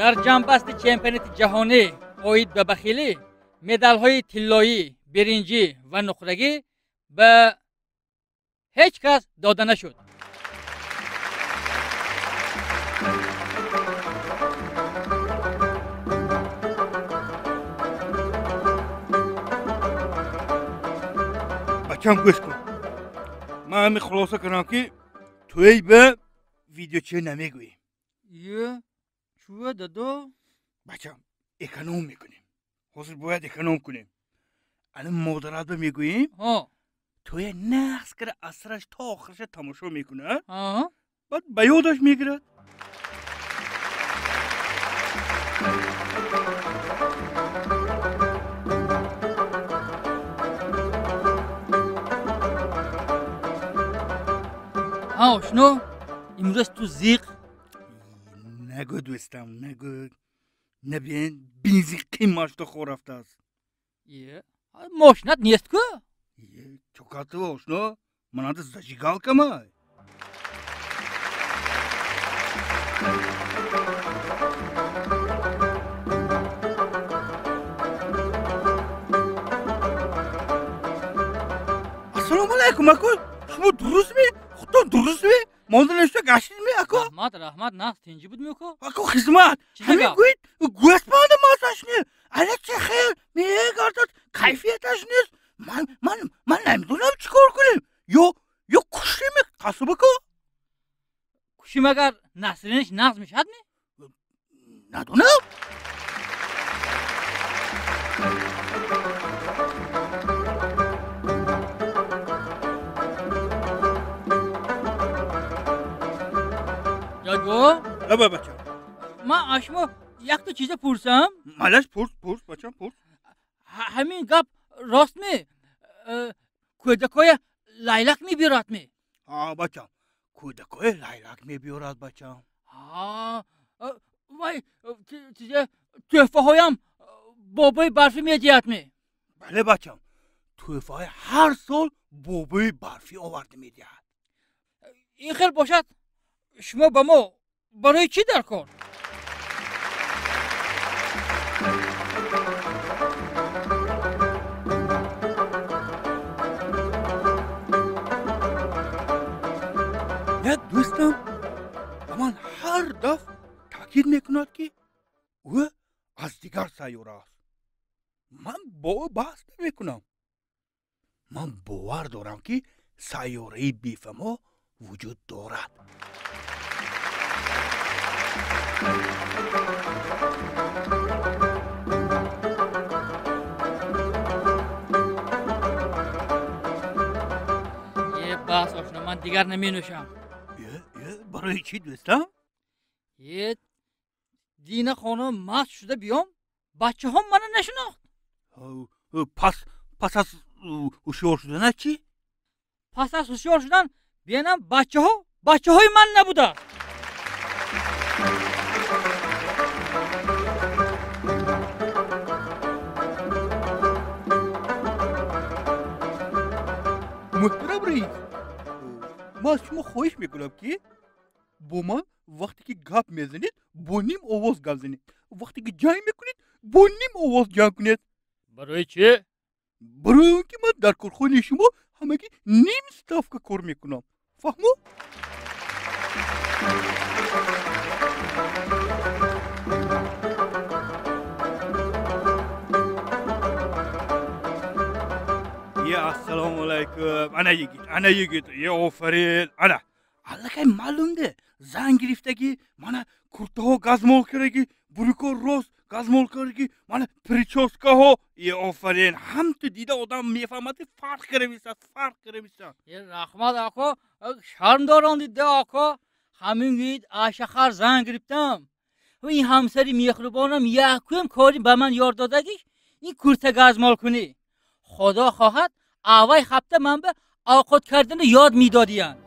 Дар ҷамъбасти чемпионати ҷаҳонӣ оид ба бахилӣ медалҳои тиллоӣ, биринҷӣ ва нуқрагӣ ба ҳеҷ кас дода нашуд. Бачам, гӯш кун. Ман ҳамин хулоса кардам, ки тӯй ба видеочӣ намегӯем. Е, чӯ, дадо? Бачам, эконом мекунем. Ҳозир бояд эконом кунем. Ана модарат ба мегӯем, тӯя нағз кара аз сараш то охираша тамошо мекунад, баъд ба ёдаш мегирад. Ҳа, ошно, имрӯз ту зиқ. Нагӯ, дӯстам, нагӯ. Набин, бензин қимат шуда хор рафтааст. Е, мошинат нест ку? Е, чокатова, ошно, мананда зажигалкамай. Ассалому алайкум, ако. Шумо дурустми? Худтон дурустми? Монда нешта гаштидми, ако? Раҳмат, раҳмат, нағз тинҷӣ будми, ако? Ако, хизмат. Ҳамин гӯед, гӯспанда мазаш не. Ала чи хел мегардад, кайфияташ нест. Ман намедонам чӣ кор кунем. Ё кушими, қасоб ако? Кушим, агар насринаш нағз мешавадми? Надонам. Дадо? Лаба, бачам. Ман аз шумо якта чиза пурсам? Малаш, пурс, пурс, бачам, пурс. Ҳамин гап ростми? Кӯдакоя лайлак мебиёрадми? Ҳа, бачам, кӯдакоя лайлак мебиёрад, бачам. Ҳа, вай чиза тӯҳфаҳоям бобои барфӣ медиҳадми? Бале, бачам, тӯҳфаҳои ҳар сол бобои барфӣ оварда медиҳад. Ин хел бошад, шумо ба мо барои чӣ дар кор? Як дӯстам ба ман ҳар дафъ таъкид мекунад, ки ӯ аз дигар сайёра аст. Ман бо ӯ баҳс намекунам. Ман бовар дорам, ки сайёраи бефаҳмо вуҷуд дорад. Е, бас, ошно, ман дигар наменӯшам. Е, е, барои чӣ, дӯстам? Е, дина хона маст шуда биём, бачаҳом мана нашинохт. Пас аз ҳушёр шудана чӣ? Пас аз ҳушёр шудан бинам, бачаҳо бачаҳои ман набудааст. Муҳтарам раис, ман аз шумо хоҳиш мекунам, ки бо ман вақте ки гап мезанед, бо ним овоз гап занед, вақте ки ҷанг мекунед, бо ним овоз ҷанг кунед. Барои чӣ? Барои он ки ман дар корхонаи шумо ҳамагӣ ним ставка кор мекунам. Фаҳмо? Е, ассалому алайкум. Ана йигит, ана йигит. Е, офарин. Ана. Аллакай маълумде. Зан гирифтагӣ, мана куртаҳо газмол кардагӣ, бурикҳо рост газмол кардагӣ, мана прическаҳо. Е, офарин. Ҳамту дида одам мефаҳмад, ки фарқ карда, фарқ карда. Е, раҳмат, ако. Шарм дорам дида, ако. Ҳамин гид ашахар зан гирифтам. Ин ҳамсари меҳрубонам якум кори ба ман ёр додагиш ин курта газмол кунӣ. Худо хоҳад, аввай ҳафта ман ба овқот кардани ёд медодиянд.